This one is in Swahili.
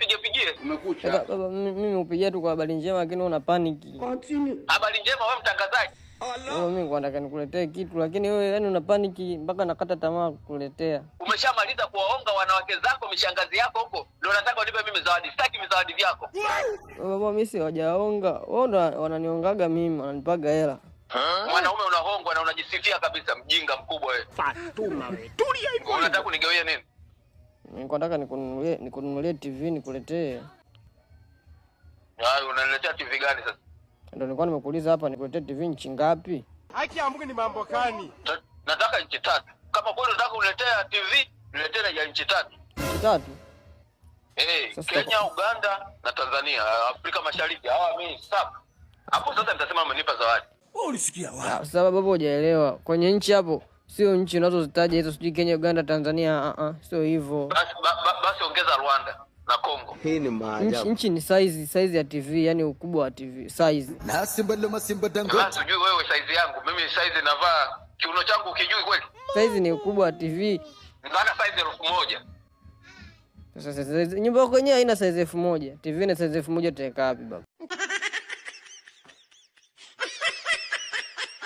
Usinipigie pigie. Sasa baba, mimi upigia tu kwa habari njema, lakini una paniki. Habari njema wewe mtangazaji. Wewe, mimi kwa nataka nikuletee kitu, lakini wewe yani una paniki mpaka nakata tamaa kukuletea. Umeshamaliza kuwaonga wanawake zako, mishangazi yako huko, ndio nataka unipe mimi zawadi. Sitaki vizawadi vyako. Wewe baba, mimi si wajaonga. Wao ndo wananiongaga mimi, wananipaga hela. Mwanaume unahongwa na unajisifia kabisa, mjinga mkubwa wewe. Fatuma we. Tulia hivyo. Unataka kunigawie nini? Nilikuwa nataka nikununulie TV nikuletee. Hayo unaniletea TV gani sasa? Ndio nilikuwa nimekuuliza hapa nikuletee TV nchi ngapi? Haki ya Mungu ni mambo gani? Nataka nchi 3. Kama kweli unataka kuniletea TV, niletee ya nchi 3. Nchi 3? Sasa Kenya, Uganda na Tanzania, Afrika Mashariki. Hawa mimi saba. Hapo sasa nitasema amenipa zawadi. Wewe ulisikia wapi? Sasa baba hujaelewa. Kwenye nchi hapo sio nchi unazozitaja hizo, sijui Kenya, Uganda, Tanzania, sio hivyo. Basi basi ongeza Rwanda na Kongo. Hii ni maajabu. Nchi ni size ya TV, yani ukubwa wa TV, size. Na Simba loma Simba Dangote. Basi sijui wewe size yangu, mimi size navaa kiuno changu ukijui kweli? Size ni ukubwa wa TV. Nataka size 1000. Sasa nyumba yako yenyewe haina size 1000. TV ina size 1000 utaweka wapi baba?